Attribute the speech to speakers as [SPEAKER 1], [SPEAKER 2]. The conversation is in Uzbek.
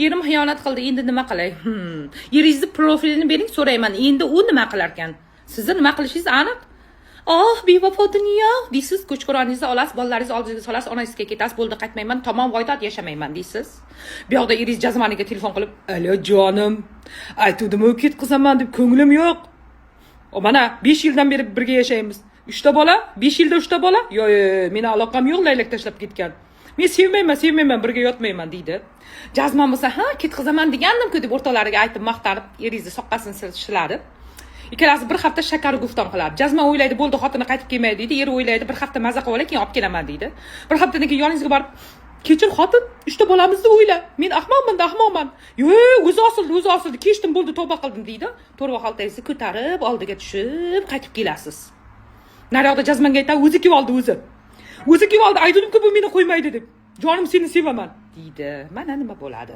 [SPEAKER 1] Erim xiyonat qildi, endi nima qilay? Eringizni profilini bering, so'rayman. Endi u nima qilarkan? Sizni nima qilishingiz aniq. "Oh, bevafo dunyo", deysiz, ko'chko'roningizni olasiz, bolalaringizni oldingizga solasiz, onangizga ketasiz, "Bo'ldi, qaytmayman, tamom, voydod, yashamayman", deysiz. Bu yoqda eringiz jazmaniga telefon qilib: "Alo, jonim, aytuvdim-u ketqizaman deb, ko'nglim yo'q. O, mana 5 yildan beri birga yashaymiz. Uchta bola, 5 yilda uchta bola. Yo, yo, yo, meni aloqam yo'q, laylak tashlab ketgan. Men sevmayman, sevmayman, birga yotmayman", deydi. Jazman bo'lsa, "Ha, ketqizaman degandim-ku", deb o'rtoqlariga aytib, maqtanib, eringizni soqqasini shiladi. Ikkalasi bir hafta shakar gufton qiladi. Jazman o'ylaydi, bo'ldi, xotini qaytib kelmaydi deydi. Eri o'ylaydi, bir hafta maza qilib olay, keyin olib kelaman deydi. Bir haftadan keyin yoningizga borib: "Kechir, xotin, uchta bolamizni o'yla. Men ahmoqman, ahmoqman. Yo'q, o'zi osildi, o'zi osildi. Kechdim, bo'ldi, tavba qildim", deydi. To'rva xaltangizni ko'tarib, oldiga tushib, qaytib kelasiz. Naryoqda jazmanga aytadi: "O'zi kelib oldi o'zi. O'zi kelib oldi, aytdim-ku, bu meni qo'ymaydi deb. Jonim, seni sevaman", deydi. Mana nima bo'ladi.